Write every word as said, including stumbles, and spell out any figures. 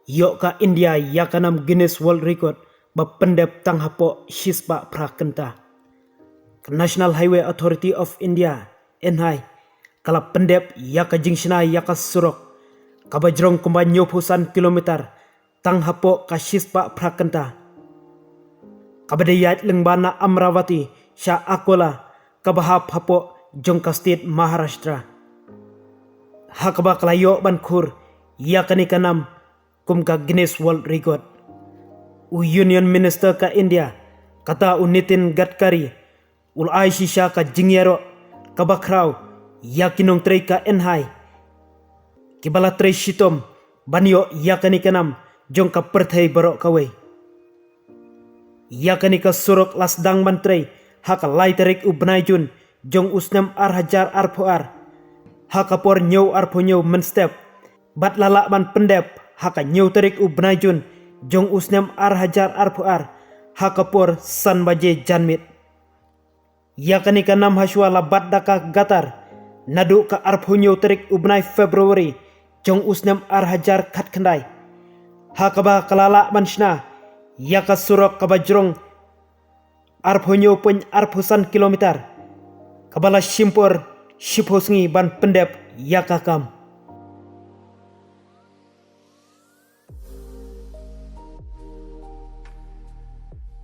Ïoh ka India ïa ka nam Guinness World Record ba pyndep tang hapoh shispah phra kynta. Ka National Highway Authority of India, N H A I, ka la pyndep ïa ka jingshna ïa ka surok kaba jrong kumba hynñiewphew san kilometer tang hapoh ka shispah phra kynta, kaba dei ïaid lyngba na Amravati sha Akola, kaba hap hapoh jong ka state Maharashtra. Ha kaba ka la ïoh ban khur ïa kane ka nam kum ka Guinness World Record. U Union Minister ka India, kata u Nitin Gadkari, u la ai shisha ka jingïaroh kaba khraw ïa ki nongtrei ka N H A I, kiba la trei shitom ban ïoh ïa kane ka nam jong ka pyrthei baroh kawei. Ïa kane ka surok la sdang ban trei ha ka lai tarik u bnai Jun jong u snem ar hajar arphew ar, ha ka por hynñiew arphew hynñiew mynstep, bad la lah ban pyndep ha ka hynñiew tarik u bnai Jun jong u snem ar hajar arphew ar, ha ka por san baje janmiet. Ïa kane ka nam hashwa la bat da ka gatar naduh ka arphew hynñiew tarik u bnai February jong u snem ar hajar khatkhyndai, ha kaba ka la lah ban shna ïa ka surok kaba jrong arphew hynñiew point arphew san kilometer, kaba la shim por shiphew sngi ban pyndep ïa ka kam.